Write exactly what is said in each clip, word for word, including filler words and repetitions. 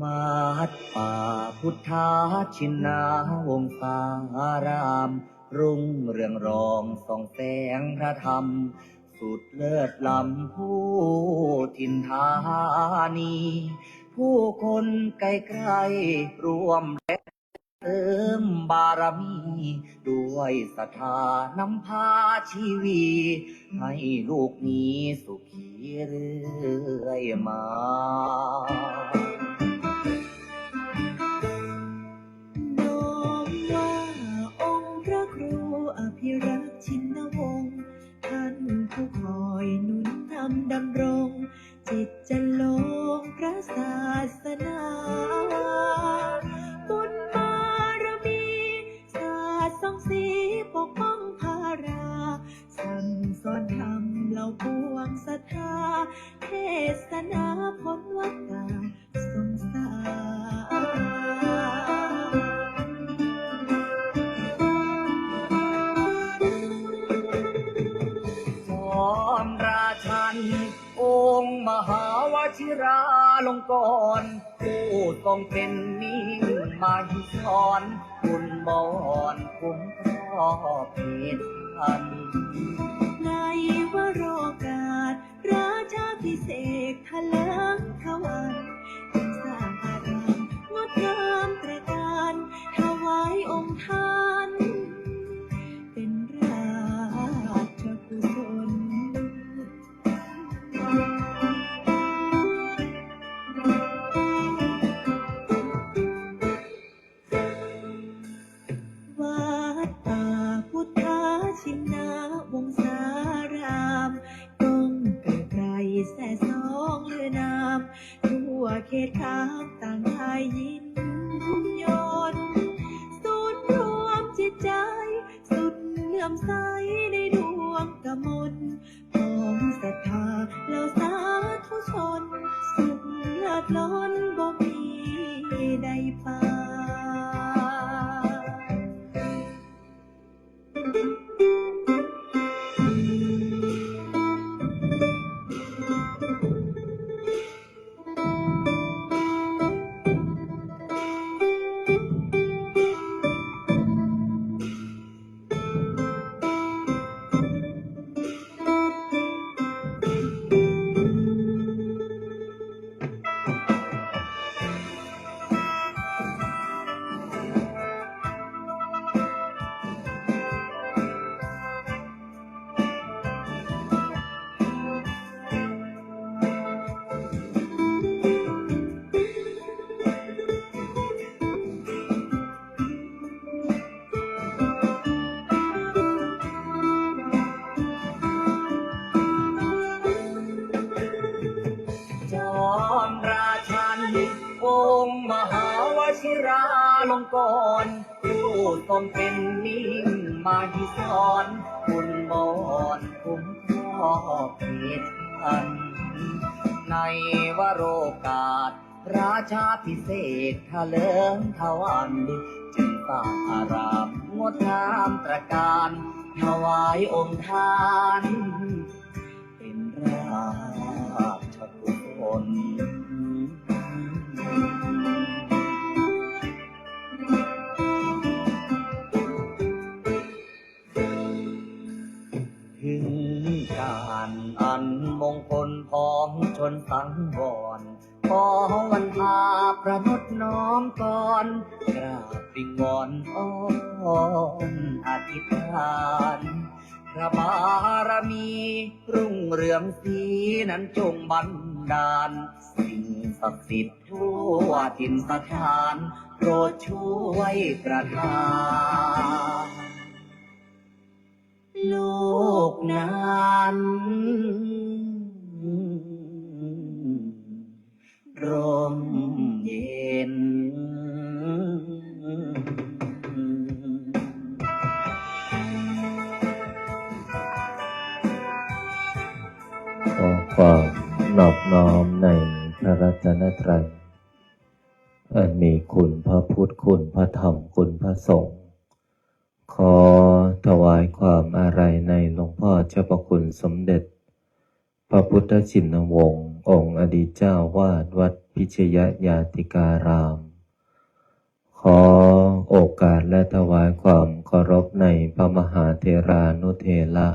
วัดป่าพุทธชินนาวงศาราม รุ่งเรืองรองส่องแสงพระธรรม สุดเลิศล้ำผู้ถิ่นธานี ผู้คนไกลๆร่วมแรงเสริมบารมี ด้วยศรัทธานำพาชีวี ให้ลูกมีสุขีเรื่อยมา น้อมว่าองค์พระครูอภิรักษ์ชินวงศ์ ท่านผู้คอยหนุนนำดำรง จิตจันทร์ลงพระศาสนา บุญบารมีสาดส่องสีปกป้องพารา สั่งสอนธรรมเหล่าปวงศรัทธา เทศนาพ้นวัฏฏะสงสาร จอมราชัน องค์มหาวชิราลงกรณ์ ผู้ทรงเป็นมิ่งมหิศร บุญบอนคุ้มครองเขตพัน ในวโรกาสราชาภิเษกถลิงทวัน จึงสร้างอารามงดงามตระการ ถวายองค์ท่าน เป็นราชกุศล วัดป่าพุทธชินนาวงศาราม ก้องเกริกไกรแซ่ซ้องลือนาม ทั่วเขตคามต่างได้ยินยน ศูนย์รวมจิตใจ สุดเลื่อมใสในดวงกมล ของศรัทธาเหล่าสาธุชน สุขเลิศล้นบ่มีได้ปาน จอมราชัน องค์มหาวชิราลงกรณ์ ผู้ทรงเป็นมิ่งมหิศร บุญบอนคุ้มครองเขตพัน ในวโรกาส ราชาภิเษกถลิงทวัน จึงสร้างอารามงดงามตระการ ถวายองค์ท่าน เป็นราชกุศล ถึงการอันมงคลพ้องชนสังวร ขอวันทาประนดน้อมกร กราบวิงวอนอ้อนอธิษฐาน พระบารมีรุ่งเรืองสีนั้นจงบันดาล สิ่งศักดิ์สิทธิ์ทั่วถิ่นสถาน โปรดช่วยประทาน ลูกนั้นร่มเย็น ขอความนอบน้อมในพระรัตนตรัย อันมีคุณพระพุทธ คุณพระธรรม คุณพระสงฆ์ ขอถวายความอาลัยในหลวงพ่อเจ้าพระคุณสมเด็จ พระพุทธชินวงศ์ องค์อดีตเจ้าวาดวัดพิชยญาติการาม ขอโอกาสและถวายความเคารพในพระมหาเถรานุเถระ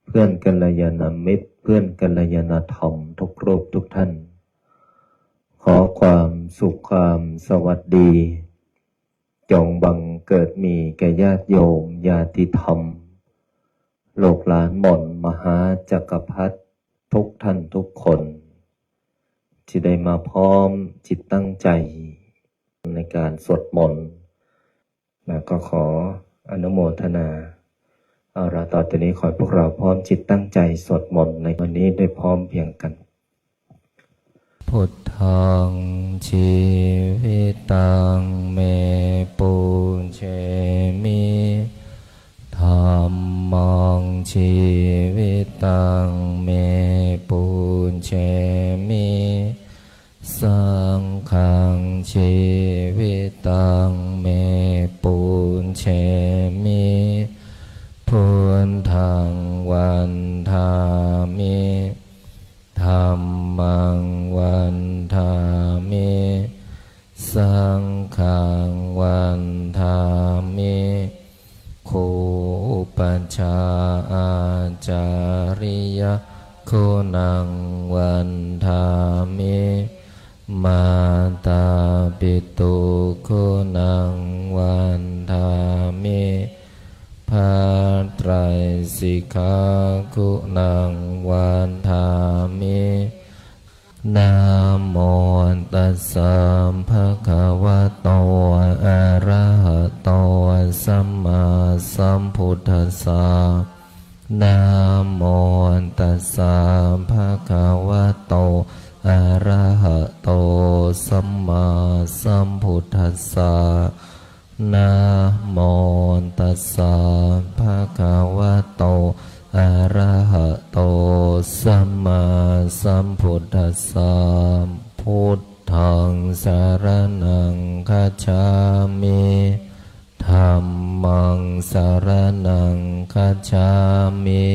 เพื่อนกัลยาณมิตร เพื่อนกัลยาณธรรมทุกรูปทุกท่าน ขอความสุขความสวัสดี จงบังเกิดมีแก่ญาติโยมญาติธรรม ลูกหลานหม่อนมหาจักรพรรดิทุกท่านทุกคน ที่ได้มาพร้อมจิตตั้งใจในการสวดมนต์ แล้วก็ขออนุโมทนา เอาละ ต่อจากนี้ขอให้พวกเราพร้อมจิตตั้งใจสวดมนต์ในวันนี้ได้พร้อมเพรียงกัน Buddhaṃ jīvitaṃ me pūjemi. Dhammaṃ jīvitaṃ me pūjemi. Saṅghaṃ jīvitaṃ me pūjemi. Buddhaṃ vandāmi. Dhammaṃ vandāmi. Saṅghaṃ vandāmi. Guru upajjhāyācariya guṇaṃ vandāmi. Mātāpitu guṇaṃ vandāmi. Bhātrāyasika guṇaṃ vandāmi. Namo tassa bhagavato arahato sammāsambuddhassa. Namo tassa bhagavato arahato sammāsambuddhassa. Namo tassa bhagavato arahato sammāsambuddhassa. Buddhaṃ saraṇaṃ gacchāmi. Dhammaṃ saraṇaṃ gacchāmi.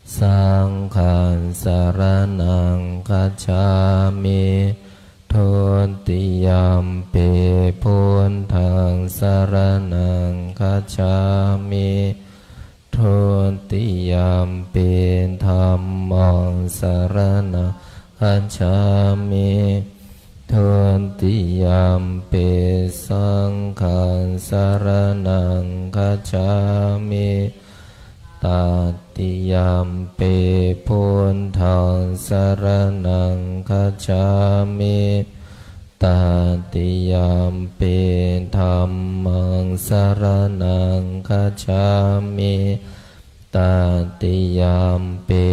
Saṅghaṃ saraṇaṃ gacchāmi. Dutiyampi buddhaṃ saraṇaṃ gacchāmi. Dutiyampi dhammaṃ saraṇaṃ gacchāmi. Dutiyampi saṅghaṃ saraṇaṃ gacchāmi. Tatiyampi buddhaṃ saraṇaṃ gacchāmi. Tatiyampi dhammaṃ saraṇaṃ gacchāmi. Tatiyampi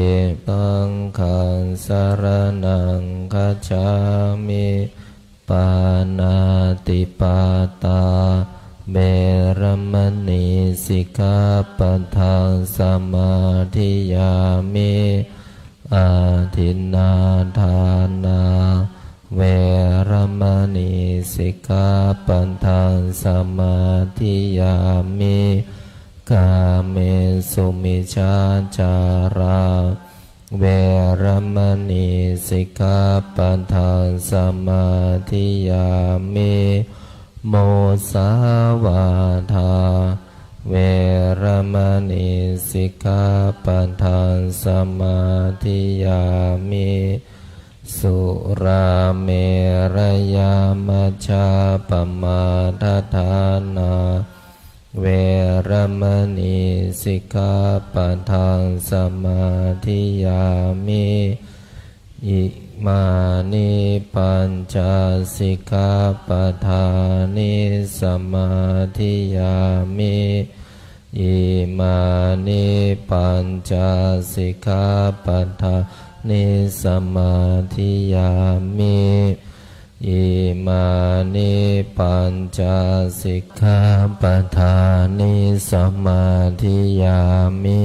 saṅghaṃ saraṇaṃ gacchāmi. Pāṇātipātā veramaṇī sikkhāpadaṃ samādiyāmi. Adinnādānā veramaṇī sikkhāpadaṃ samādiyāmi. Kāmesu micchācārā veramaṇī sikkhāpadaṃ samādiyāmi. Musāvādā veramaṇī sikkhāpadaṃ samādiyāmi. Surāmerayamajjapamādaṭṭhānā veramaṇī sikkhāpadaṃ samādiyāmi. Imāni pañca sikkhāpadāni samādiyāmi. Imāni pañca sikkhāpadāni samādiyāmi. Imāni pañca sikkhāpadāni samādiyāmi.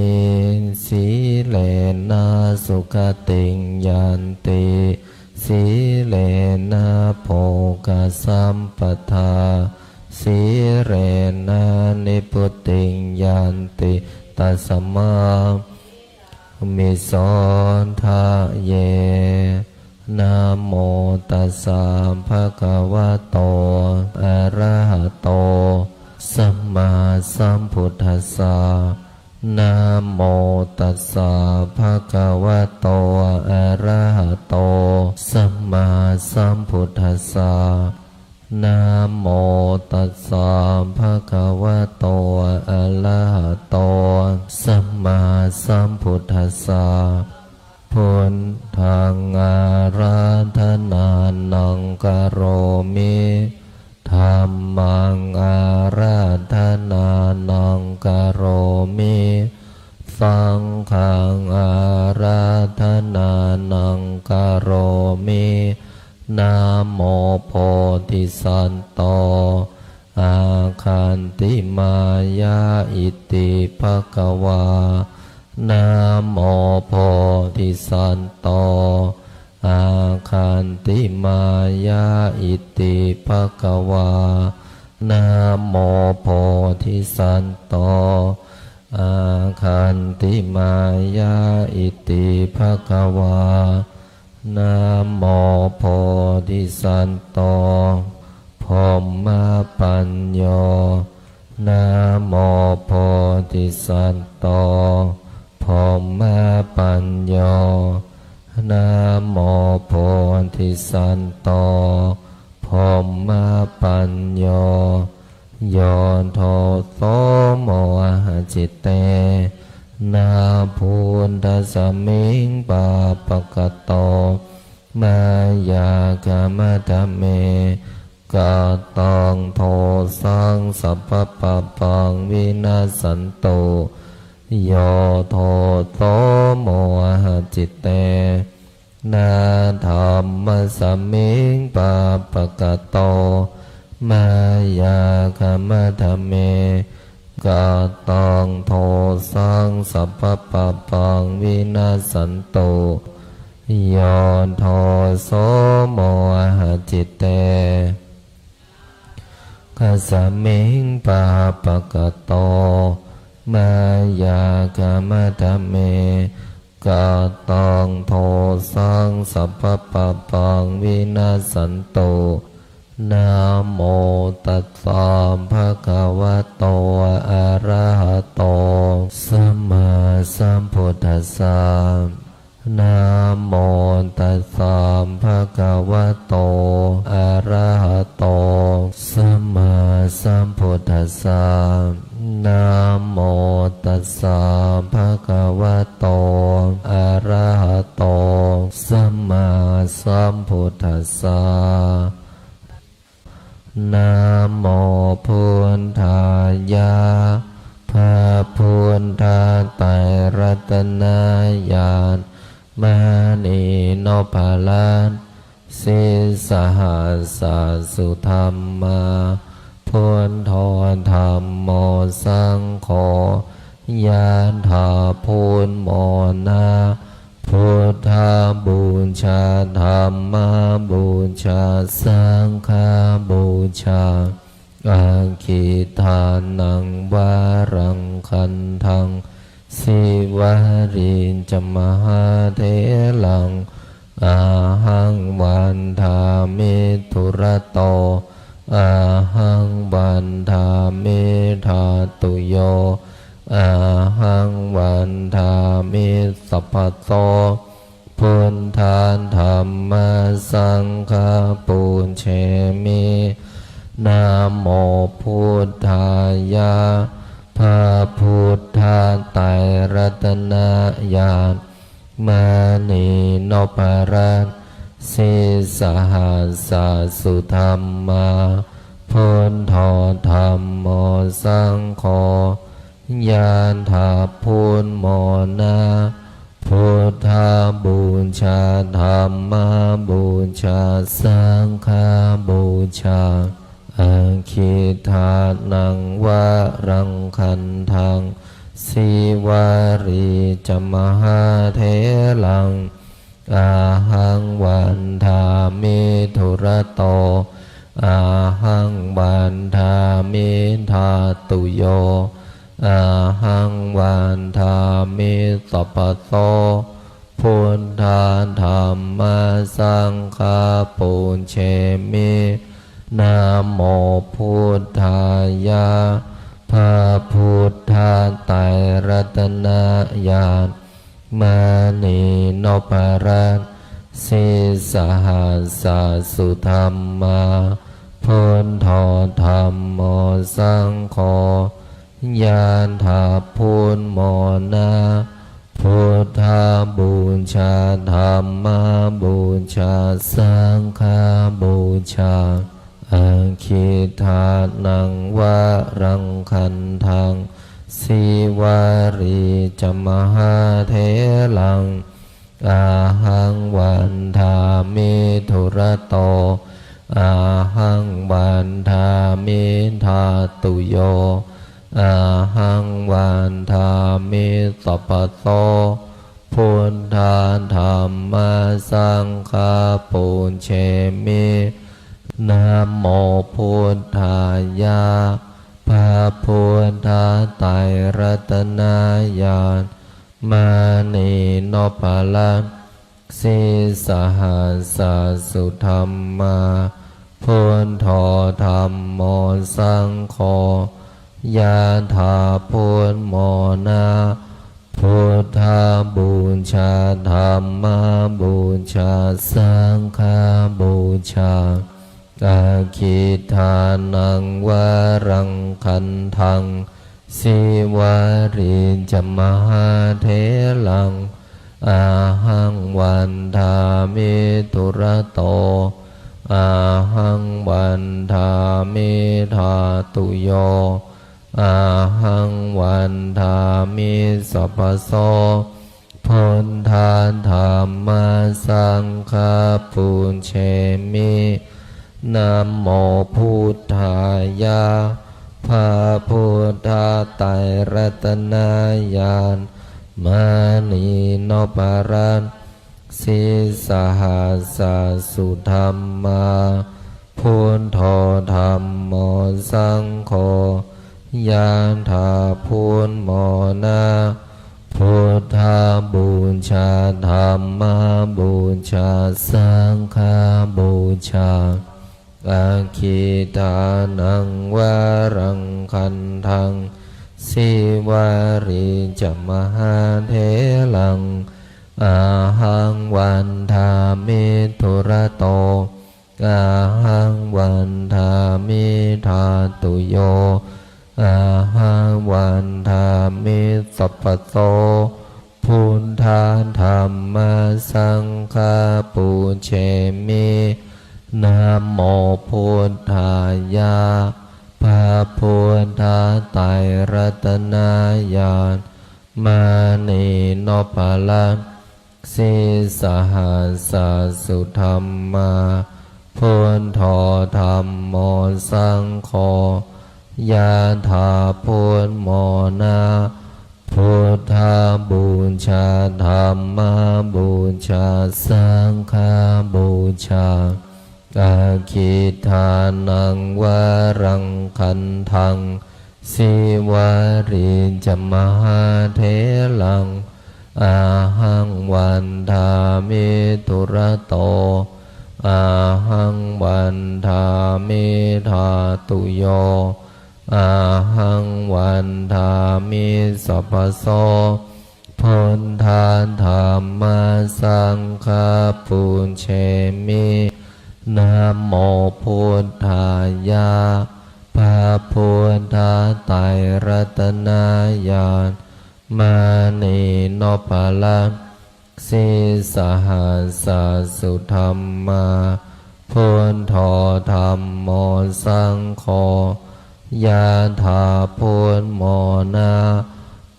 Sīlena sugatiṃ yanti, sīlena bhogasampadā, sīlena nibbutiṃ yanti, tasmā Visodhaye. Namo tassa bhagavato arahato sammāsambuddhassa. Namo tassa bhagavato arahato sammāsambuddhassa. Namo tassa bhagavato arahato sammāsambuddhassa. Buddhaṃ ārādhanānaṃ karomi. Dhammaṃ ārādhanānaṃ karomi. Saṅghaṃ ārādhanānaṃ karomi. Namo bodhisatto āgantimāya iti bhagavā. Namo bodhisatto āgantimāya iti bhagavā. Namo bodhisatto āgantimāya iti bhagavā. Namo bodhisatto brahmapañño. Namo bodhisatto brahmapañño. Namo bodhisatto brahmapañño. Yo doso mohacitena buddhasmiṃ pāpakato mayā khamatha me kataṃ dosaṃ sabbapāpaṃ vinassantu. Yo doso mohacitena dhammasmiṃ pāpakato mayā khamatha me kataṃ dosaṃ sabbapāpaṃ vinassantu. Yo doso mohacitena saṅghasmiṃ pāpakato mayā khamatha me kataṃ dosaṃ sabbapāpaṃ vinassantu. Namo tassa bhagavato arahato sammāsambuddhassa. Namo tassa bhagavato arahato sammāsambuddhassa. Namo tassa bhagavato arahato sammāsambuddhassa. Namo buddhāya. พระพุทธไตรรัตนญาณ มณีนพรัตน์ sīsahassa sudhammā, buddho dhammo saṅgho, ยะถา พุทโธ นะ พุทธบูชา ธัมมบูชา สังฆบูชา Aggidānaṃ varaṃ gandhaṃ, Sīvalī ca mahātheraṃ, ahaṃ vandāmi dūrato, ahaṃ vandāmi dhātuyo, ahaṃ vandāmi sabbaso. Buddha dhamma saṅgha pūjemi. Namo buddhāya. พระพุทธไตรรัตนญาณ มณีนพรัตน์ sīsahassa sudhammā, buddho dhammo saṅgho, ยะถา พุทโธ นะ พุทธบูชา ธัมมบูชา สังฆบูชา Aggidānaṃ varaṃ gandhaṃ, Sīvalī ca mahātheraṃ, ahaṃ vandāmi dūrato, ahaṃ vandāmi dhātuyo, ahaṃ vandāmi sabbaso. Buddha dhamma saṅgha pūjemi. Namo buddhāya. พระพุทธไตรรัตนญาณ มณีนพรัตน์ sīsahassa sudhammā, buddho dhammo saṅgho, ñāṇappattidhammā, buddhapūjā, dhammapūjā, saṅghapūjā. Aggidānaṃ varaṃ gandhaṃ, Sīvalī ca mahātheraṃ, ahaṃ vandāmi dūrato, ahaṃ vandāmi dhātuyo, ahaṃ vandāmi sabbaso. Buddha dhamma saṅgha pūjemi. Namo buddhāya. พระพุทธไตรรัตนญาณ มณีนพรัตน์ sīsahassa sudhammā, buddho dhammo saṅgho, ñāṇappattidhammā, buddhapūjā, dhammapūjā, saṅghapūjā. Aggidānaṃ varaṃ gandhaṃ, Sīvalī ca mahātheraṃ, ahaṃ vandāmi dūrato, ahaṃ vandāmi dhātuyo, ahaṃ vandāmi sabbaso. Buddha dhamma saṅgha pūjemi. Namo buddhāya. พระพุทธไตรรัตนญาณ มณีนพรัตน์ sīsahassa sudhammā, buddho dhammo saṅgho, ñāṇappattidhammā, buddhapūjā, dhammapūjā, saṅghapūjā. Aggidānaṃ varaṃ gandhaṃ, Sīvalī ca mahātheraṃ, ahaṃ vandāmi dūrato, ahaṃ vandāmi dhātuyo, ahaṃ vandāmi sabbaso. Buddha dhamma saṅgha pūjemi. Namo buddhāya. พระพุทธไตรรัตนญาณ มณีนพรัตน์ sīsahassa sudhammā, buddho dhammo saṅgho, ñāṇappattidhammā, buddhapūjā, dhammapūjā, saṅghapūjā. Aggidānaṃ varaṃ gandhaṃ, Sīvalī ca mahātheraṃ, ahaṃ vandāmi dūrato, ahaṃ vandāmi dhātuyo, ahaṃ vandāmi sabbaso. Buddha dhamma saṅgha pūjemi. Namo buddhāya. พระพุทธไตรรัตนญาณ มณีนพรัตน์ sīsahassa sudhammā, buddho dhammo saṅgho, ñāṇappattidhammā,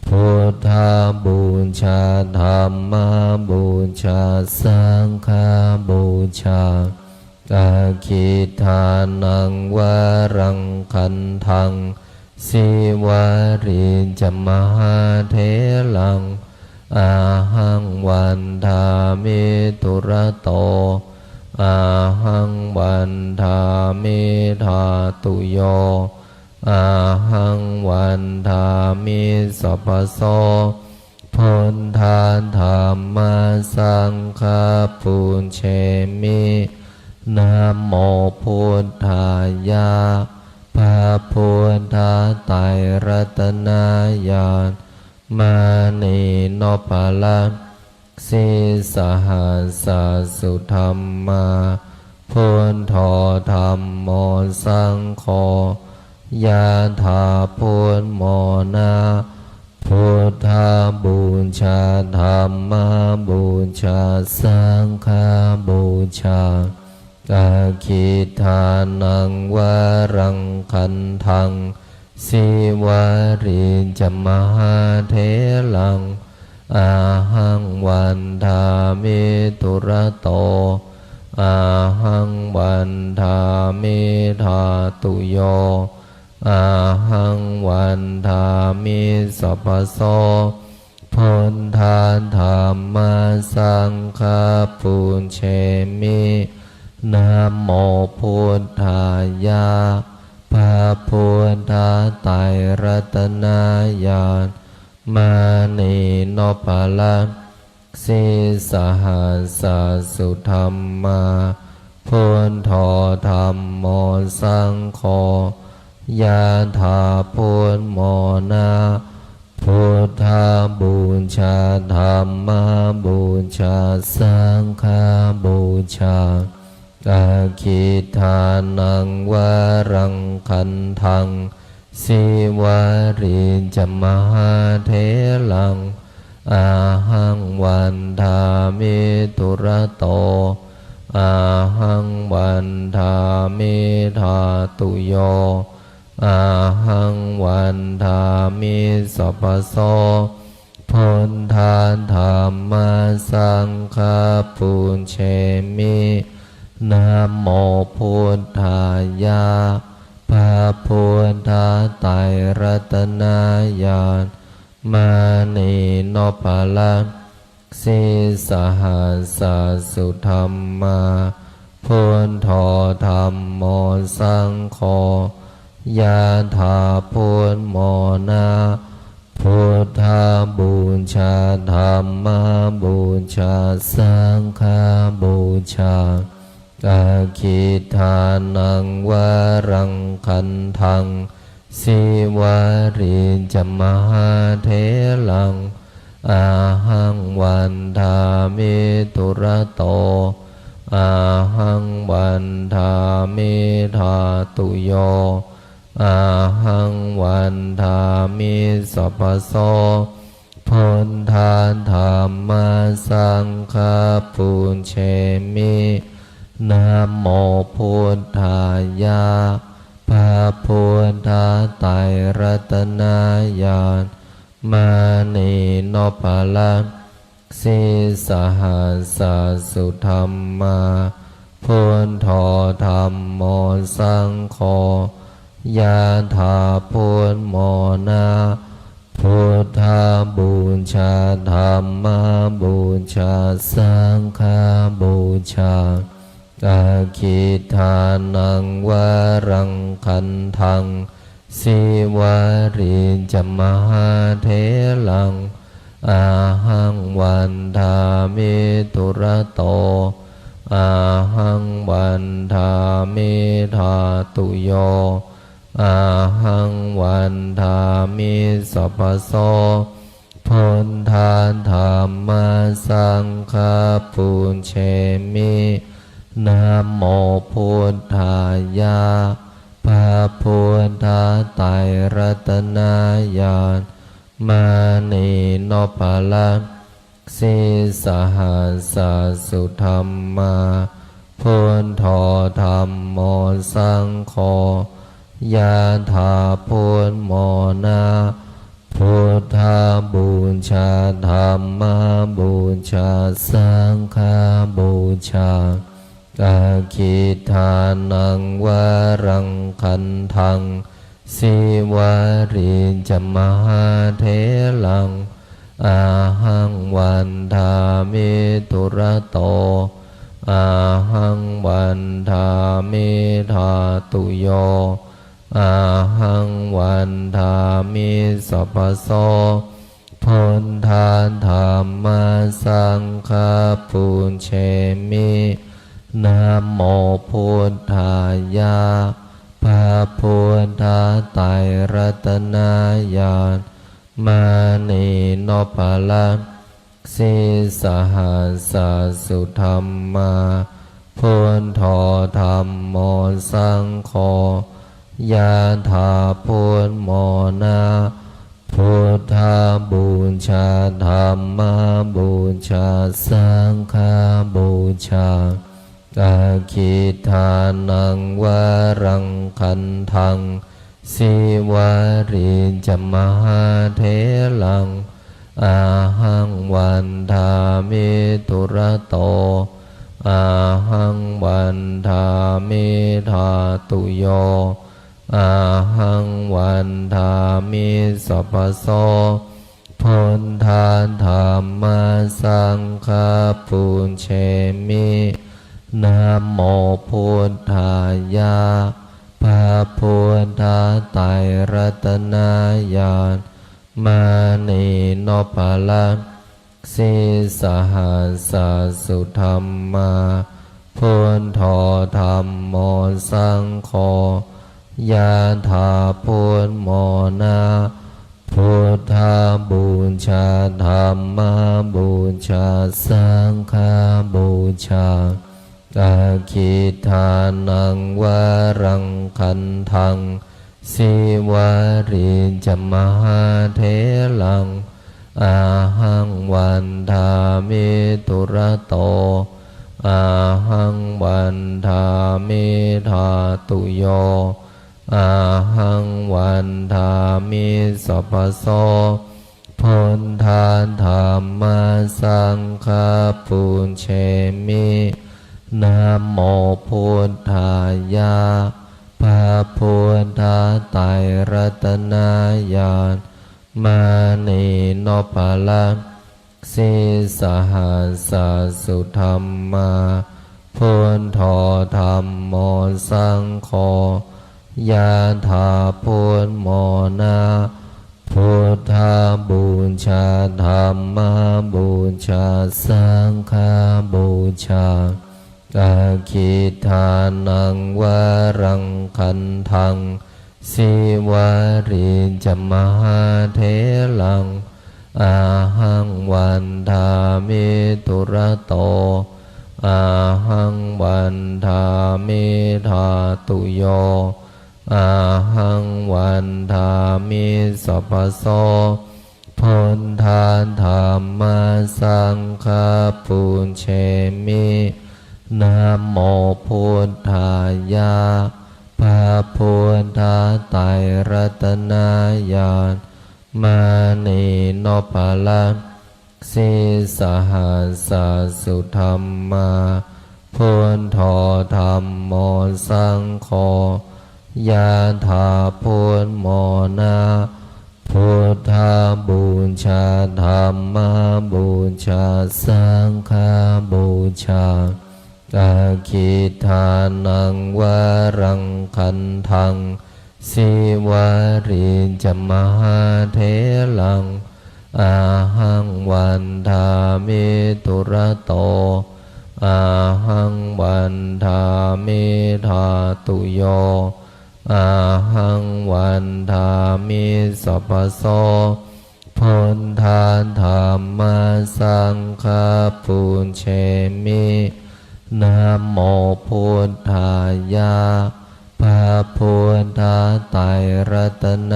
buddhapūjā, dhammapūjā, saṅghapūjā. Aggidānaṃ varaṃ gandhaṃ, Sīvalī ca mahātheraṃ, ahaṃ vandāmi dūrato, ahaṃ vandāmi dhātuyo, ahaṃ vandāmi sabbaso. Buddha dhamma saṅgha pūjemi. Namo buddhāya. พระพุทธไตรรัตนญาณ มณีนพรัตน์ sīsahassa sudhammā. Buddho dhammo saṅgho, yathā buddhamona. Buddhapūjā, dhammapūjā, saṅghapūjā. Aggidānaṃ varaṃ gandhaṃ, sīvalī ca mahātheraṃ. Ahaṃ vandāmi dūrato, ahaṃ vandāmi dhātuyo, ahaṃ vandāmi sabbaso. Buddha dhamma saṅgha pūjemi. Namo buddhāya. พระพุทธไตรรัตนญาณ มณีนพรัตน์ sīsahassa sudhammā. Buddho dhammo saṅgho, yathā buddhamona. Buddhapūjā, dhammapūjā, saṅghapūjā. Aggidānaṃ varaṃ gandhaṃ, sīvalī ca mahātheraṃ. Ahaṃ vandāmi dūrato, ahaṃ vandāmi dhātuyo, ahaṃ vandāmi sabbaso. Buddha dhamma saṅgha pūjemi. Namo buddhāya. พระพุทธไตรรัตนญาณ มณีนพรัตน์ sīsahassa sudhammā. Buddho dhammo saṅgho, yathā buddhamona. Buddhapūjā, dhammapūjā, saṅghapūjā. Aggidānaṃ varaṃ gandhaṃ, sīvalī ca mahātheraṃ. Ahaṃ vandāmi dūrato, ahaṃ vandāmi dhātuyo, ahaṃ vandāmi sabbaso. Buddha dhamma saṅgha pūjemi. Namo buddhāya. พระพุทธไตรรัตนญาณ มณีนพรัตน์ sīsahassa sudhammā. Buddho dhammo saṅgho, yathā buddhamona. Buddhapūjā, dhammapūjā, saṅghapūjā. Aggidānaṃ varaṃ gandhaṃ, sīvalī ca mahātheraṃ. Ahaṃ vandāmi dūrato, ahaṃ vandāmi dhātuyo, ahaṃ vandāmi sabbaso. Buddha dhamma saṅgha pūjemi. Namo buddhāya. พระพุทธไตรรัตนญาณ มณีนพรัตน์ sīsahassa sudhammā. Buddho dhammo saṅgho, yathā buddhamona. Buddhapūjā, dhammapūjā, saṅghapūjā. Aggidānaṃ varaṃ gandhaṃ, sīvalī ca mahātheraṃ. Ahaṃ vandāmi dūrato, ahaṃ vandāmi dhātuyo, ahaṃ vandāmi sabbaso. Buddha dhamma saṅgha pūjemi. Namo buddhāya. พระพุทธไตรรัตนญาณ มณีนพรัตน์ sīsahassa sudhammā. Buddho dhammo saṅgho, yathā buddhamona. Buddhapūjā, dhammapūjā, saṅghapūjā. Aggidānaṃ varaṃ gandhaṃ, sīvalī ca mahātheraṃ. Ahaṃ vandāmi dūrato, ahaṃ vandāmi dhātuyo, ahaṃ vandāmi sabbaso. Buddha dhamma saṅgha pūjemi. Namo buddhāya. พระพุทธไตรรัตนญาณ มณีนพรัตน์ sīsahassa sudhammā. Buddho dhammo saṅgho, yathā buddhamona. Buddhapūjā, dhammapūjā, saṅghapūjā. Aggidānaṃ varaṃ gandhaṃ, sīvalī ca mahātheraṃ. Ahaṃ vandāmi dūrato, ahaṃ vandāmi dhātuyo, ahaṃ vandāmi sabbaso. Buddha dhamma saṅgha pūjemi. Namo buddhāya. พระพุทธไตรรัตนญาณ มณีนพรัตน์ sīsahassa sudhammā. Buddho dhammo saṅgho, yathā buddhamona. Buddhapūjā, dhammapūjā, saṅghapūjā. Aggidānaṃ varaṃ gandhaṃ, sīvalī ca mahātheraṃ. Ahaṃ vandāmi dūrato, ahaṃ vandāmi dhātuyo, ahaṃ vandāmi sabbaso. Buddha dhamma saṅgha pūjemi. Namo buddhāya. พระพุทธไตรรัตนญาณ มณีนพรัตน์ sīsahassa sudhammā. Buddho dhammo saṅgho, yathā buddhamona. Buddhapūjā, dhammapūjā, saṅghapūjā. Aggidānaṃ varaṃ gandhaṃ, sīvalī ca mahātheraṃ. Ahaṃ vandāmi dūrato, ahaṃ vandāmi dhātuyo, ahaṃ vandāmi sabbaso. Buddha dhamma saṅgha pūjemi. Namo buddhāya. พระพุทธไตรรัตน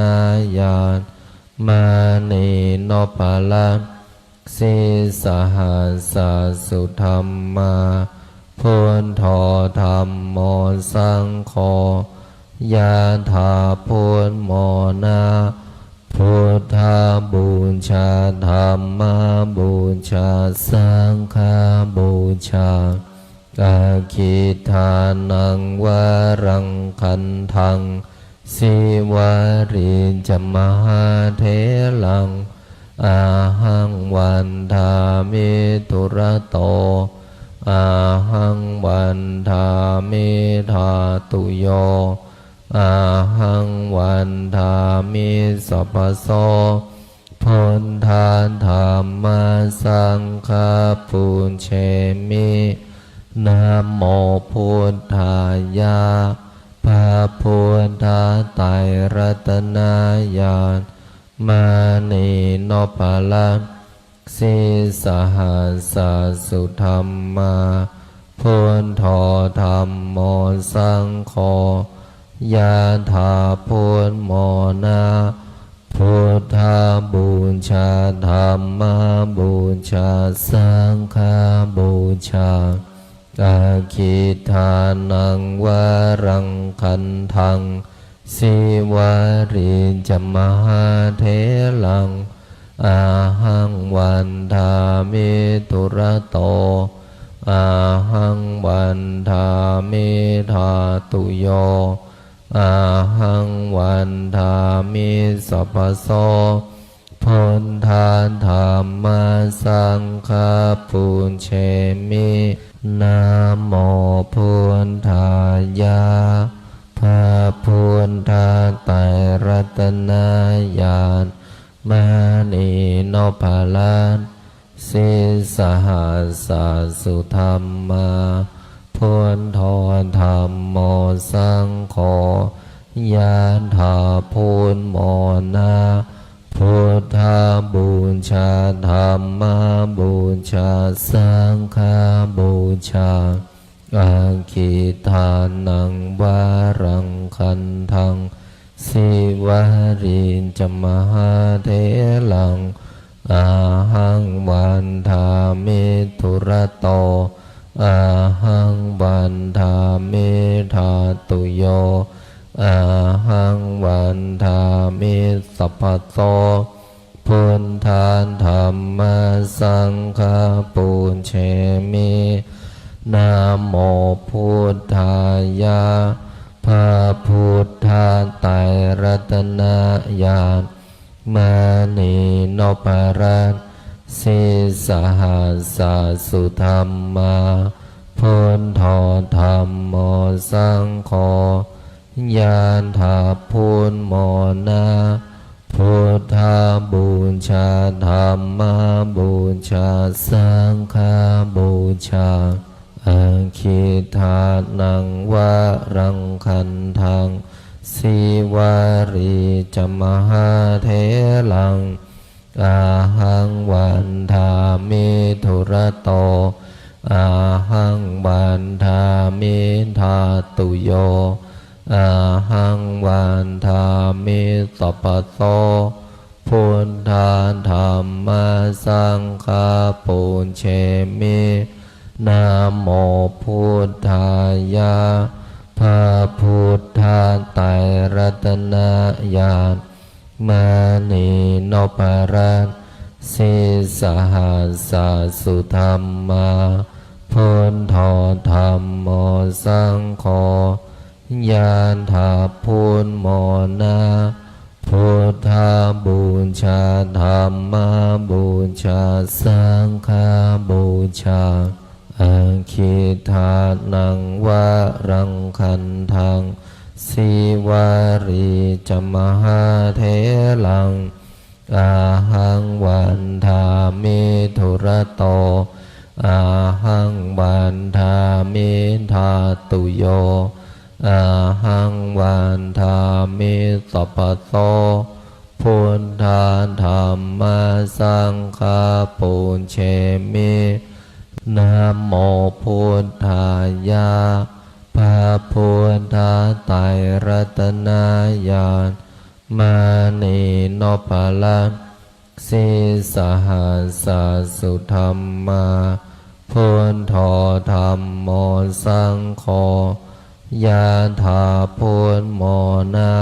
ญาณ มณีนพรัตน์ sīsahassa sudhammā. Buddho dhammo saṅgho, yathā buddhamona. Buddhapūjā, dhammapūjā, saṅghapūjā. Aggidānaṃ varaṃ gandhaṃ, sīvalī ca mahātheraṃ. Ahaṃ vandāmi dūrato, ahaṃ vandāmi dhātuyo, ahaṃ vandāmi sabbaso. Buddha dhamma saṅgha pūjemi. Namo buddhāya. พระพุทธไตรรัตนญาณ มณีนพรัตน์ sīsahassa sudhammā. Buddho dhammo saṅgho, yathā buddhamona. Buddhapūjā dhammapūjā saṅghapūjā. Aggīdānaṃ varaṃ gandhaṃ, sīvalī ca mahātheraṃ. Ahaṃ vandāmi dūrato, ahaṃ vandāmi dhātuyo, ahaṃ vandāmi sabbaso. Buddha dhamma saṅgha pūjemi. Namo buddhāya. พระพุทธไตรรัตนญาณ มณีนพรัตน์ sīsahassa sudhammā. Buddho dhammo saṅgho, yathā buddhamona. Buddhapūjā dhammapūjā saṅghapūjā. Aggīdānaṃ varaṃ gandhaṃ, sīvalī ca mahātheraṃ. Ahaṃ vandāmi dūrato, ahaṃ vandāmi dhātuyo, ahaṃ vandāmi sabbaso. Buddha dhamma saṅgha pūjemi. Namo buddhāya. พระพุทธไตรรัตนญาณ มณีนพรัตน์ sīsahassa sudhammā. Buddho dhammo saṅgho, yathā buddhamona. Buddhapūjā dhammapūjā saṅghapūjā. Aggīdānaṃ varaṃ gandhaṃ, sīvalī ca mahātheraṃ. Ahaṃ vandāmi dūrato, ahaṃ vandāmi dhātuyo, ahaṃ vandāmi sabbaso. Buddha dhamma saṅgha pūjemi. Namo buddhāya. พระพุทธไตรรัตนญาณ มณีนพรัตน์ sīsahassa sudhammā. Buddho dhammo saṅgho, yathā buddhamona. Buddhapūjā dhammapūjā saṅghapūjā. Aggīdānaṃ varaṃ gandhaṃ, sīvalī ca mahātheraṃ. Ahaṃ vandāmi dūrato, ahaṃ vandāmi dhātuyo, ahaṃ vandāmi sabbaso. Buddha dhamma saṅgha pūjemi. Namo buddhāya. พระพุทธไตรรัตนญาณ มณีนพรัตน์ sīsahassa sudhammā. Buddho dhammo saṅgho, yathā buddhamona.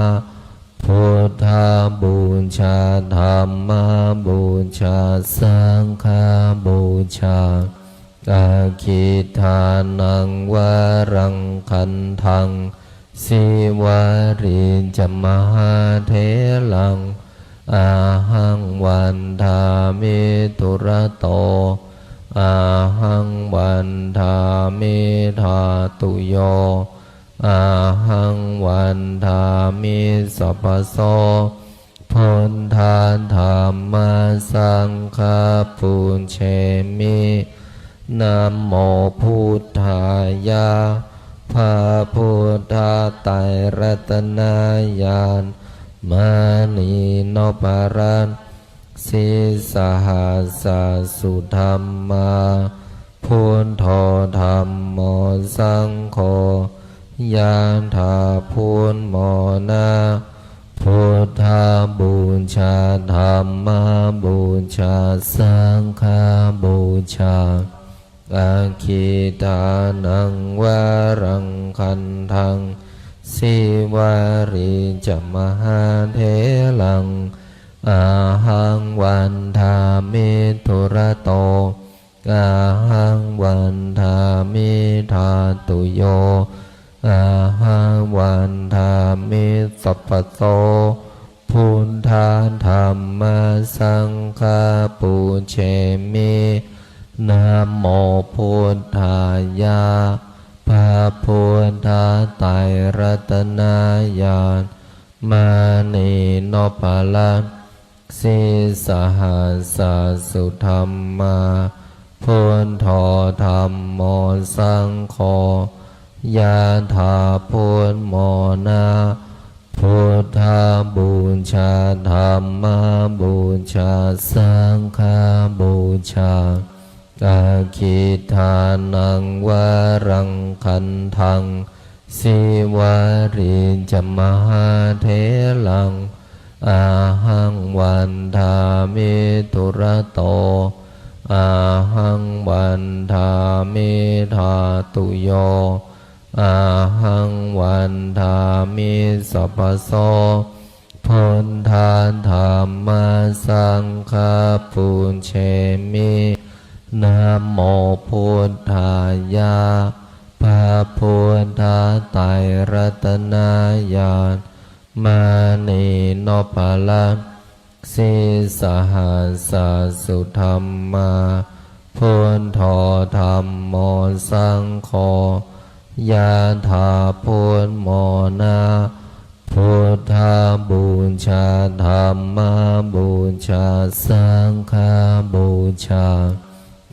Buddhapūjā dhammapūjā saṅghapūjā. Aggīdānaṃ varaṃ gandhaṃ, sīvalī ca mahātheraṃ. Ahaṃ vandāmi dūrato, ahaṃ vandāmi dhātuyo, Ahaṃ vandāmi sabbaso buddhā dhammā saṅghā pūjemi. Namo buddhāya. พระพุทธไตรรัตนญาณ มณีนพรัตน์ sīsahassa sudhammā, buddho dhammo saṅgho, yathā buddhamona. Buddhapūjā dhammapūjā saṅghapūjā. Aggīdānaṃ varaṃ gandhaṃ, sīvalī ca mahātheraṃ, ahaṃ vandāmi dūrato, ahaṃ vandāmi dhātuyo, ahaṃ vandāmi sabbaso. Buddhā dhammā saṅghā pūjemi. Namo buddhāya. พระพุทธไตรรัตนญาณ มณีนพรัตน์ sīsahassa sudhammā, buddho dhammo saṅgho, yathā buddhamona. Buddhapūjā dhammapūjā saṅghapūjā. Aggīdānaṃ varaṃ gandhaṃ, sīvalī ca mahātheraṃ, ahaṃ vandāmi dūrato, ahaṃ vandāmi dhātuyo, ahaṃ vandāmi sabbaso. Buddhā dhammā saṅghā pūjemi. Namo buddhāya. พระพุทธไตรรัตนญาณ มณีนพรัตน์ sīsahassa sudhammā, buddho dhammo saṅgho, yathā buddhamona. Buddhapūjā dhammapūjā saṅghapūjā.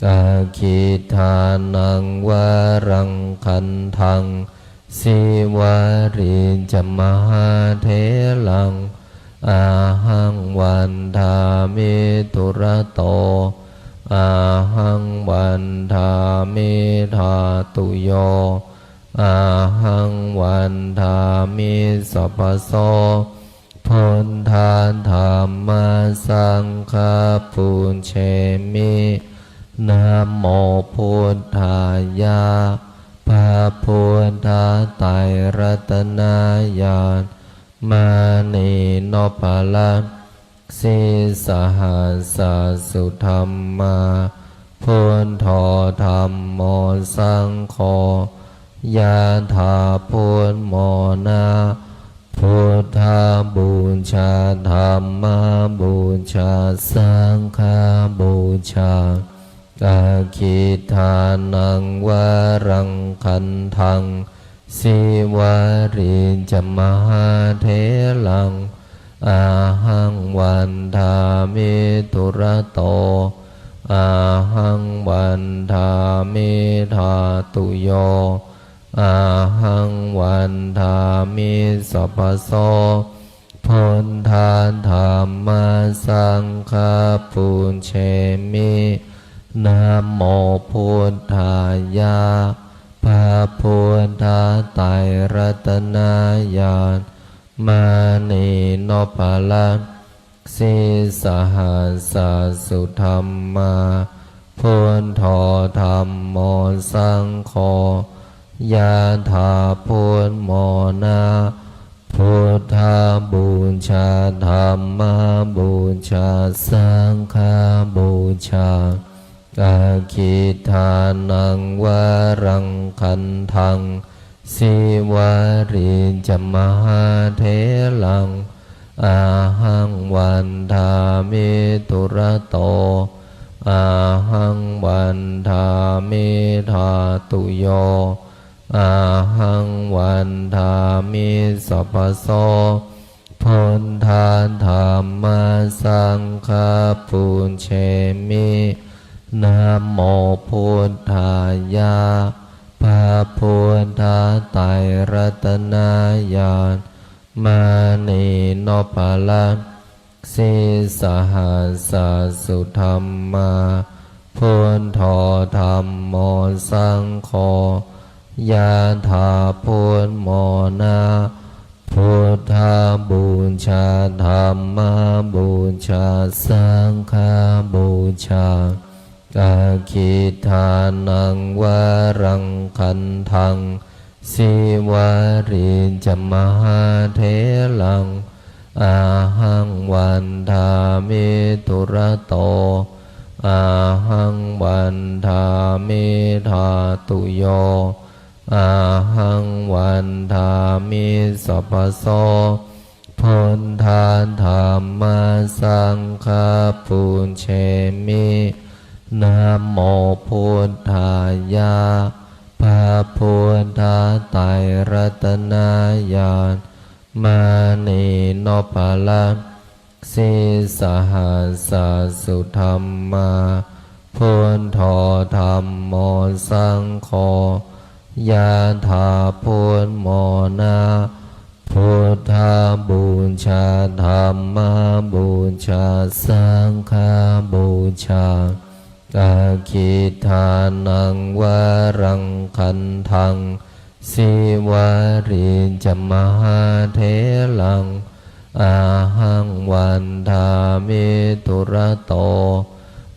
Aggīdānaṃ varaṃ gandhaṃ, sīvalī ca mahātheraṃ, ahaṃ vandāmi dūrato, ahaṃ vandāmi dhātuyo, ahaṃ vandāmi sabbaso. Buddhā dhammā saṅghā pūjemi. Namo buddhāya. พระพุทธไตรรัตนญาณ มณีนพรัตน์ sīsahassa sudhammā, buddho dhammo saṅgho, yathā buddhamona. Buddhapūjā dhammapūjā saṅghapūjā. Aggīdānaṃ varaṃ gandhaṃ, sīvalī ca mahātheraṃ, ahaṃ vandāmi dūrato, ahaṃ vandāmi dhātuyo, ahaṃ vandāmi sabbaso. Buddhā dhammā saṅghā pūjemi. Namo buddhāya. พระพุทธไตรรัตนญาณ มณีนพรัตน์ sīsahassa sudhammā, buddho dhammo saṅgho, yathā buddhamona. Buddhapūjā dhammapūjā saṅghapūjā. Aggīdānaṃ varaṃ gandhaṃ, sīvalī ca mahātheraṃ, ahaṃ vandāmi dūrato, ahaṃ vandāmi dhātuyo, ahaṃ vandāmi sabbaso. Buddha dhamma saṅgha pūjemi. Namo buddhāya. พระพุทธไตรรัตนญาณ มณีนพรัตน์ sīsahassa sudhammā. Buddho dhammo saṅgho, yathā buddhamona. Buddhapūjā dhammapūjā saṅghapūjā. Aggidānaṃ varaṃ gandhaṃ, Sīvalī ca mahātheraṃ, ahaṃ vandāmi dūrato, ahaṃ vandāmi dhātuyo, ahaṃ vandāmi sabbaso. Buddha dhamma saṅgha pūjemi. Namo buddhāya. พระพุทธไตรรัตนญาณ มณีนพรัตน์ sīsahassa sudhammā. Buddho dhammo saṅgho, yathā buddhamona. Buddhapūjā dhammapūjā saṅghapūjā. Aggidānaṃ varaṃ gandhaṃ, Sīvalī ca mahātheraṃ, ahaṃ vandāmi dūrato,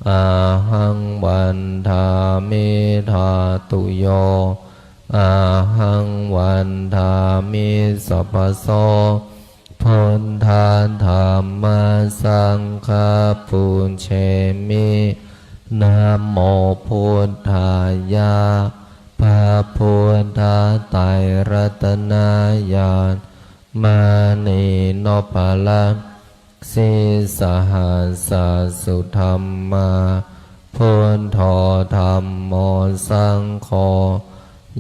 ahaṃ vandāmi dhātuyo, ahaṃ vandāmi sabbaso. Buddha dhamma saṅgha pūjemi. Namo buddhāya. พระพุทธไตรรัตนญาณ มณีนพรัตน์ sīsahassa sudhammā. Buddho dhammo saṅgho,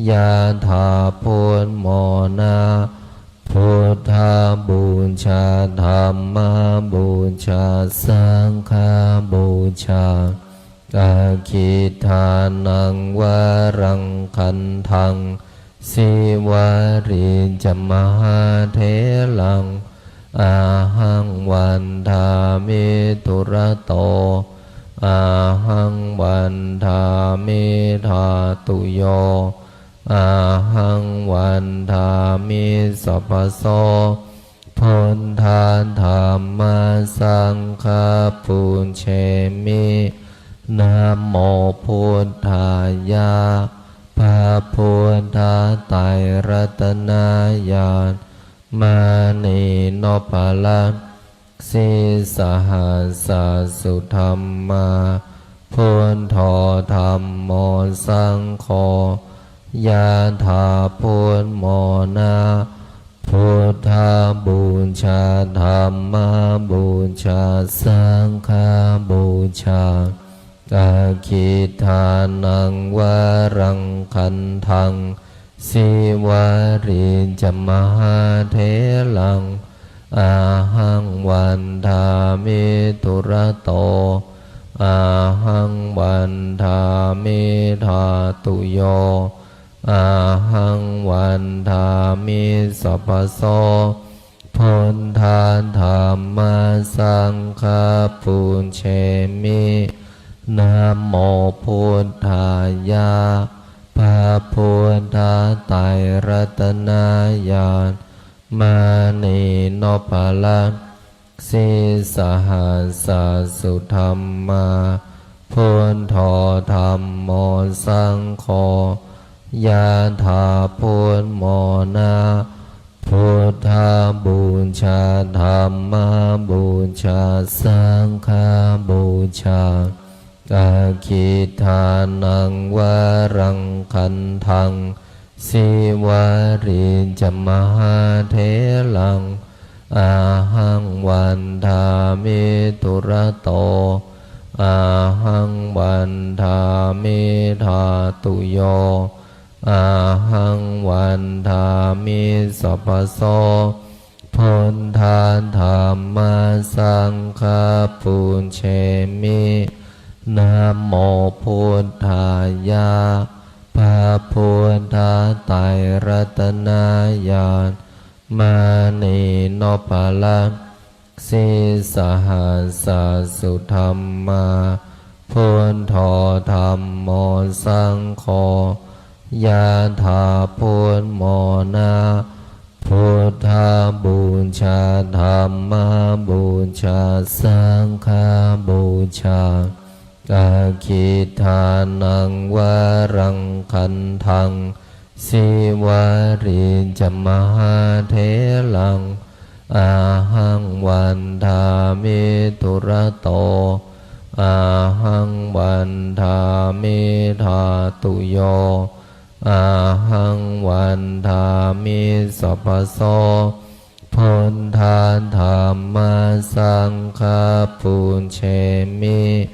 yathā buddhamona. Buddhapūjā dhammapūjā saṅghapūjā. Aggidānaṃ varaṃ gandhaṃ, Sīvalī ca mahātheraṃ, ahaṃ vandāmi dūrato, ahaṃ vandāmi dhātuyo, ahaṃ vandāmi sabbaso. Buddha dhamma saṅgha pūjemi. Namo buddhāya. พระพุทธไตรรัตนญาณ มณีนพรัตน์ sīsahassa sudhammā. Buddho dhammo saṅgho, yathā buddhamona. Buddhapūjā dhammapūjā saṅghapūjā. Aggidānaṃ varaṃ gandhaṃ, Sīvalī ca mahātheraṃ, ahaṃ vandāmi dūrato, ahaṃ vandāmi dhātuyo, ahaṃ vandāmi sabbaso. Buddha dhamma saṅgha pūjemi. Namo buddhāya. พระพุทธไตรรัตนญาณ มณีนพรัตน์ sīsahassa sudhammā. Buddho dhammo saṅgho, yathā buddhamona. Buddhapūjā dhammapūjā saṅghapūjā. Aggidānaṃ varaṃ gandhaṃ, Sīvalī ca mahātheraṃ, ahaṃ vandāmi dūrato, ahaṃ vandāmi dhātuyo, ahaṃ vandāmi sabbaso. Buddha dhamma saṅgha pūjemi. Namo buddhāya. พระพุทธไตรรัตนญาณ mani noppaḷa. Sīsahassa sudhammā. Buddho dhammo saṅgho. Yathā buddhamona. Buddhapūjā dhammapūjā saṅghapūjā. Aggidānaṃ varaṃ gandhaṃ. Sīvalī ca mahātheraṃ. Ahaṃ vandāmi dūrato. Ahaṃ vandāmi dhātuyo. Ahaṃ vandāmi sabbaso. Buddha dhamma saṅgha pūjemi.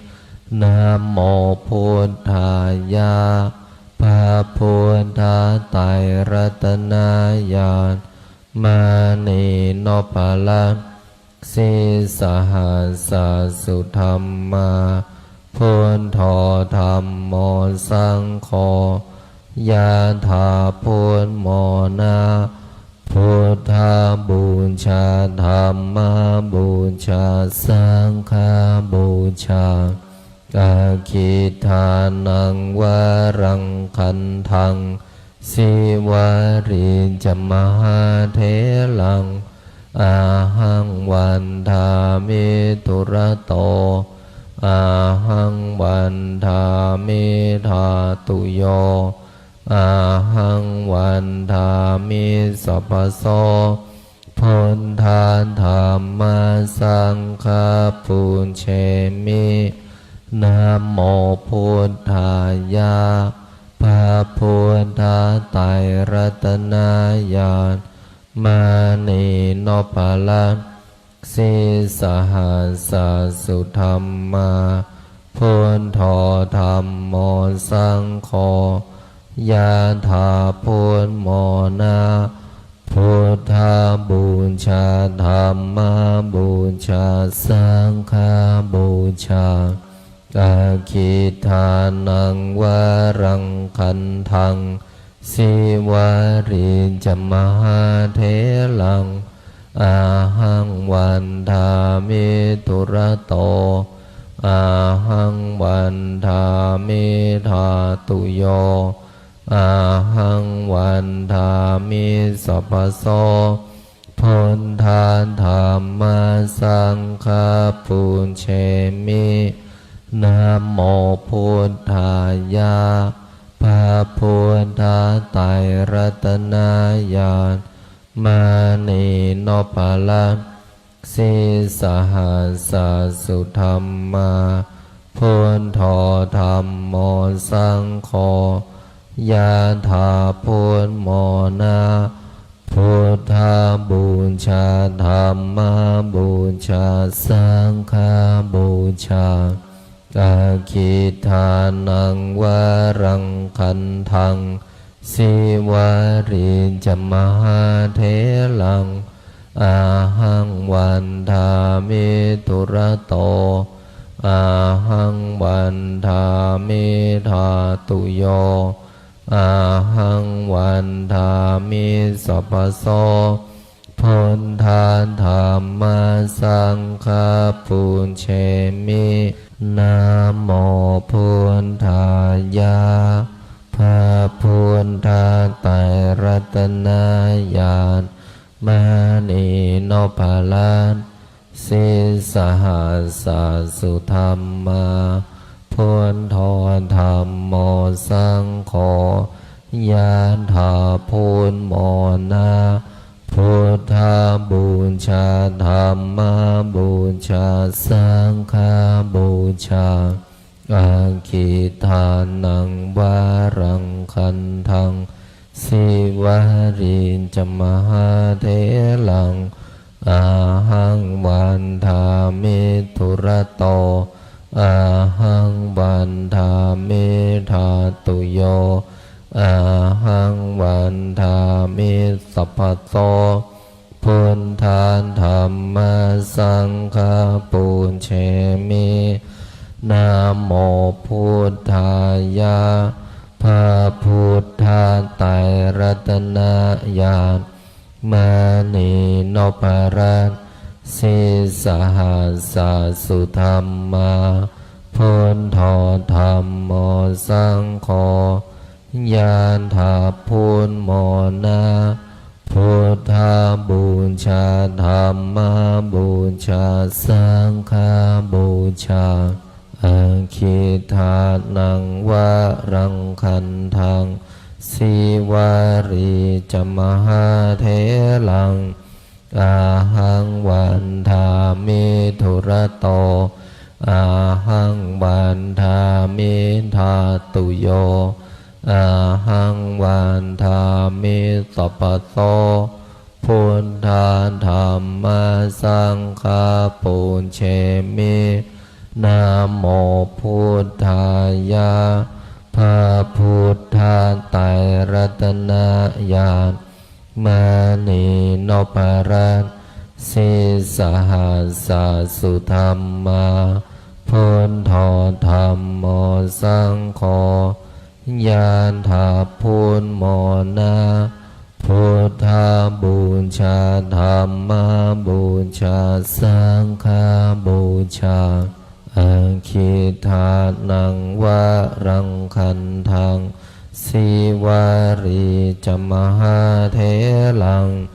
Namo buddhāya. พระพุทธไตรรัตนญาณ mani noppaḷa. Sīsahassa sudhammā. Buddho dhammo saṅgho. Yathā buddhamona. Buddhapūjā dhammapūjā saṅghapūjā. Aggidānaṃ varaṃ gandhaṃ. Sīvalī ca mahātheraṃ. Ahaṃ vandāmi dūrato. Ahaṃ vandāmi dhātuyo. Ahaṃ vandāmi sabbaso. Buddha dhamma saṅgha pūjemi. Namo buddhāya. พระพุทธไตรรัตนญาณ mani noppaḷa. Sīsahassa sudhammā. Buddho dhammo saṅgho. Yathā buddhamona. Buddhapūjā dhammapūjā saṅghapūjā. Aggidānaṃ varaṃ gandhaṃ. Sīvalī ca mahātheraṃ. Ahaṃ vandāmi dūrato. Ahaṃ vandāmi dhātuyo. Ahaṃ vandāmi sabbaso. Buddha dhamma saṅgha pūjemi. Namo buddhāya. พระพุทธไตรรัตนญาณ mani noppaḷa. Sīsahassa sudhammā. Buddho dhammo saṅgho. Yathā buddhamona. Buddhapūjā dhammapūjā saṅghapūjā. Aggidānaṃ varaṃ gandhaṃ. Sīvalī ca mahātheraṃ. Ahaṃ vandāmi dūrato. Ahaṃ vandāmi dhātuyo. Ahaṃ vandāmi sabbaso. Buddha dhamma saṅgha pūjemi. Namo buddhāya. พระพุทธไตรรัตนญาณ mani noppaḷa. Sīsahassa sudhammā. Buddho dhammo saṅgho. Yathā buddhamona. Buddhapūjā dhammapūjā saṅghapūjā. Aggidānaṃ varaṃ gandhaṃ. Sīvalī ca mahātheraṃ. Ahaṃ vandāmi dūrato. Ahaṃ vandāmi dhātuyo. Ahaṃ sabbaso. Buddha dhamma saṅgha pūjemi. Namo buddhāya. พระพุทธไตรรัตนญาณ มณีนพรัตน์ sīsahassa sudhammā, buddho dhammo saṅgho, ยาดาพุทโมนะ พุทธบูชา ธัมมบูชา สังฆบูชา Akkhidānaṃ varaṃ gandhaṃ, sīvalī ca mahātheraṃ, ahaṃ vandāmi dūrato, ahaṃ vandāmi dhātuyo, ahaṃ vandāmi sabbaso. Buddha dhamma saṅgha pūjemi. Namo buddhāya. พระพุทธไตรรัตนญาณ มณีนพรัตน์ sīsahassa sudhammā, buddho dhammo saṅgho, ยาดาพุทโมนะ พุทธบูชา ธัมมบูชา สังฆบูชา Akkhidānaṃ varaṃ gandhaṃ, sīvalī ca mahātheraṃ,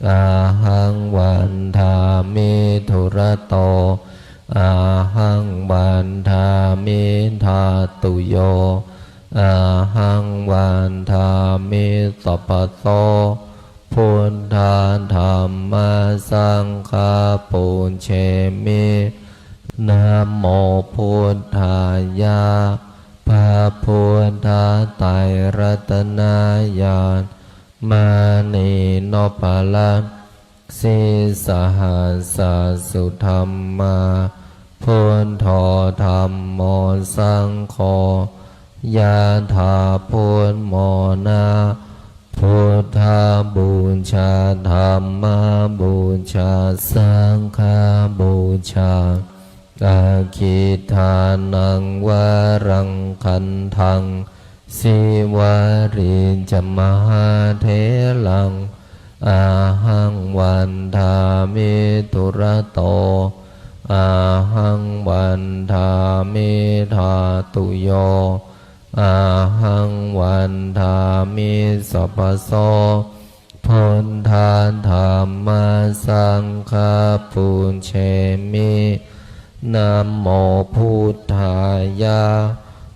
ahaṃ vandāmi dūrato, ahaṃ vandāmi dhātuyo, ahaṃ vandāmi sabbaso. Buddha dhamma saṅgha pūjemi. Namo buddhāya. พระพุทธไตรรัตนญาณ มณีนพรัตน์ sīsahassa sudhammā, buddho dhammo saṅgho, ยาดาพุทโมนะ พุทธบูชา ธัมมบูชา สังฆบูชา Akkhidānaṃ varaṃ gandhaṃ, sīvalī ca mahātheraṃ, ahaṃ vandāmi dūrato, ahaṃ vandāmi dhātuyo, ahaṃ vandāmi sabbaso. Buddha dhamma saṅgha pūjemi. Namo buddhāya.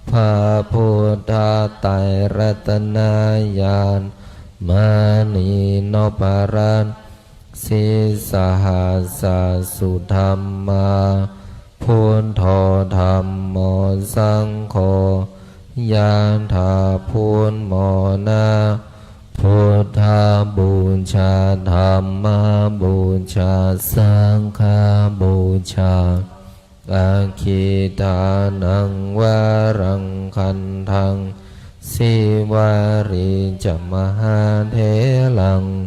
พระพุทธไตรรัตนญาณ มณีนพรัตน์ sīsahassa sudhammā, buddho dhammo saṅgho, ยาดาพุทโมนะ พุทธบูชา ธัมมบูชา สังฆบูชา Akkhidānaṃ varaṃ gandhaṃ, sīvalī ca mahātheraṃ,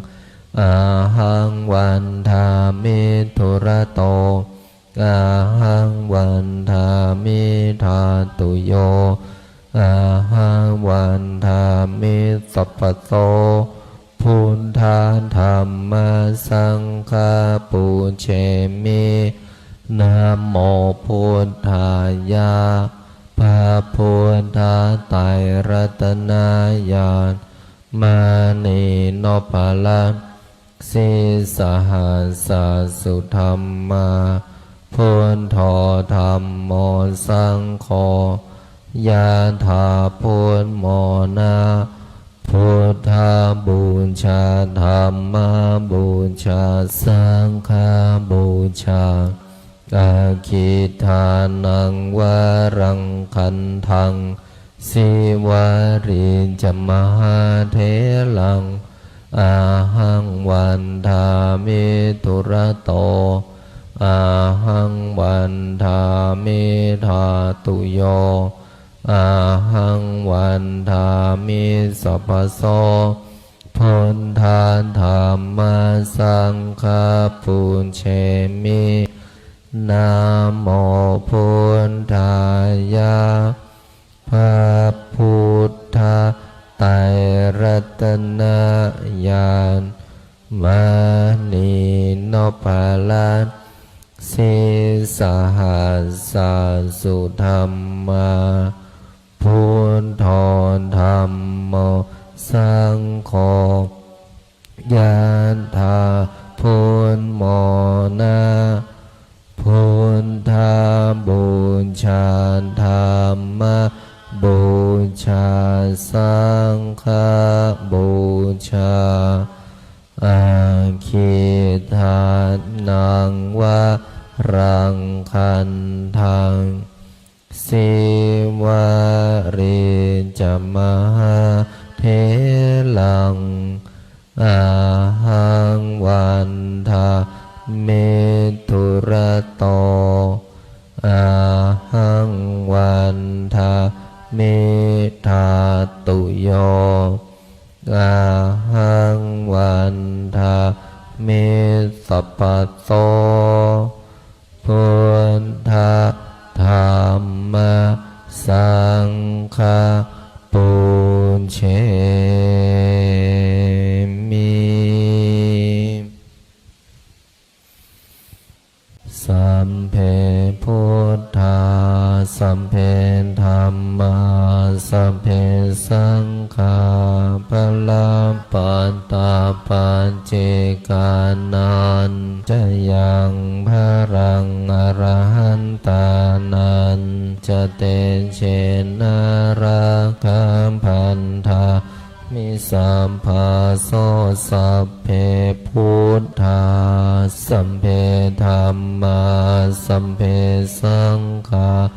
ahaṃ vandāmi dūrato, ahaṃ vandāmi dhātuyo, ahaṃ vandāmi sabbaso. Buddha dhamma saṅgha pūjemi. Namo buddhāya. พระพุทธไตรรัตนญาณ มณีนพรัตน์ sīsahassa sudhammā, buddho dhammo saṅgho, ยาดาพุทโมนะ พุทธบูชา ธัมมบูชา สังฆบูชา Akkhidānaṃ varaṃ gandhaṃ, sīvalī ca mahātheraṃ, ahaṃ vandāmi dūrato, ahaṃ vandāmi dhātuyo, ahaṃ vandāmi sabbaso. Buddha dhamma saṅgha pūjemi. Namo buddhāya. พระพุทธไตรรัตนญาณ มณีนพรัตน์ sīsahassa sudhammā, buddho dhammo saṅgho, yathā buddhamona. Buddhapūjā, dhammapūjā, saṅghapūjā, aggīdānaṃ varaṃ khandhaṃ, sīvalī ca mahātheraṃ, ahaṃ vandāmi dūrato, ahaṃ vandāmi dhātuyo, ahaṃ vandāmi sabbaso. Buddha dhamma saṅgha pūjemi. Sabbe buddhā, sabbe dhammā, sabbe saṅghā, balappattā paccekānañca yaṃ balaṃ arahantānañca tejena rakkhaṃ bandhā mi sabbaso. Sabbe buddhā, sabbe dhammā, sabbe saṅghā,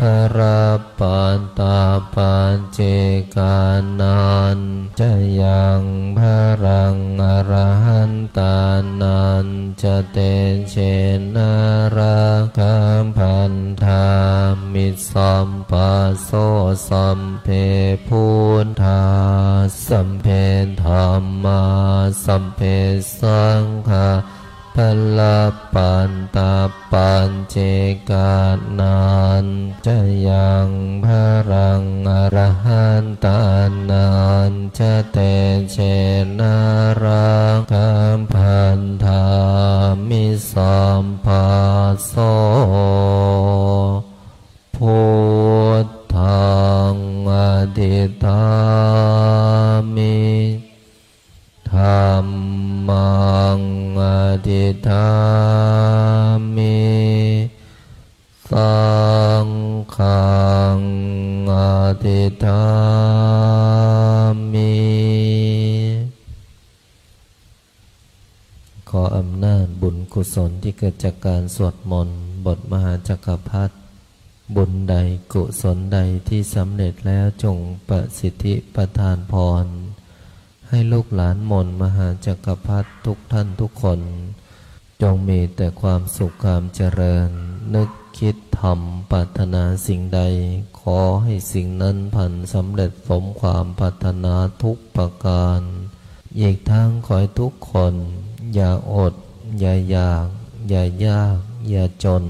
balappattā paccekānañca yaṃ balaṃ arahantānañca tejena rakkhaṃ bandhā mi sabbaso. Sabbe buddhā, sabbe dhammā, sabbe saṅghā, balappattā paccekānañca yaṃ balaṃ arahantānañca tejena rakkhaṃ bandhā mi sabbaso. Buddhaṃ adhiṭṭhāmi, dhammaṃ adhiṭṭhāmi, saṅghaṃ adhiṭṭhāmi. ขออำนาจบุญกุศลที่เกิดจากการสวดมนต์บทมหาจักรพรรดิ บุญใดกุศลใดที่สำเร็จแล้วจงประสิทธิประทานพร ให้ลูกหลานมนต์มหาจักรพรรดิทุกท่านทุกคน จงมีแต่ความสุขความเจริญ นึกคิดทำปรารถนาสิ่งใด ขอให้สิ่งนั้นพลันสำเร็จสมความปรารถนาทุกประการ อีกทั้งขอให้ทุกคนอย่าอด อย่าอยาก อย่ายาก อย่าจน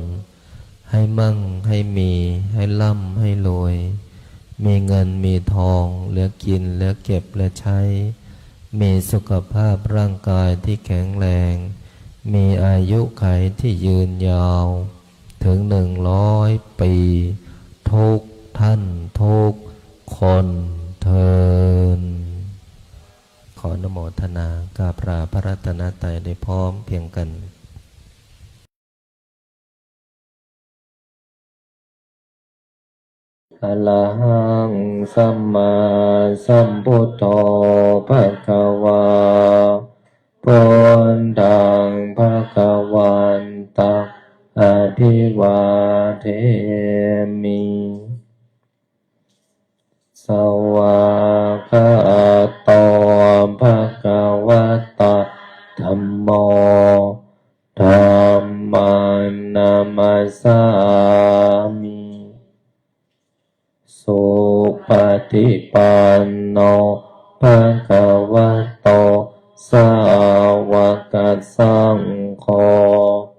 ให้มั่ง ให้มี ให้ร่ำ ให้รวย มีเงิน มีทอง เหลือกิน เหลือเก็บ เหลือใช้ มีสุขภาพร่างกายที่แข็งแรง มีอายุขัยที่ยืนยาว ถึงหนึ่งร้อยปี ทุกท่านทุกคนเทอญ ขออนุโมทนากราบลาพระรัตนตรัยได้พร้อมเพรียงกัน Arahaṃ sammāsambuddho bhagavā, buddhaṃ bhagavantaṃ abhivādemi. Svākkhāto bhagavatā dhammo, dhammaṃ namassāmi. Supaṭipanno bhagavato saṅgho.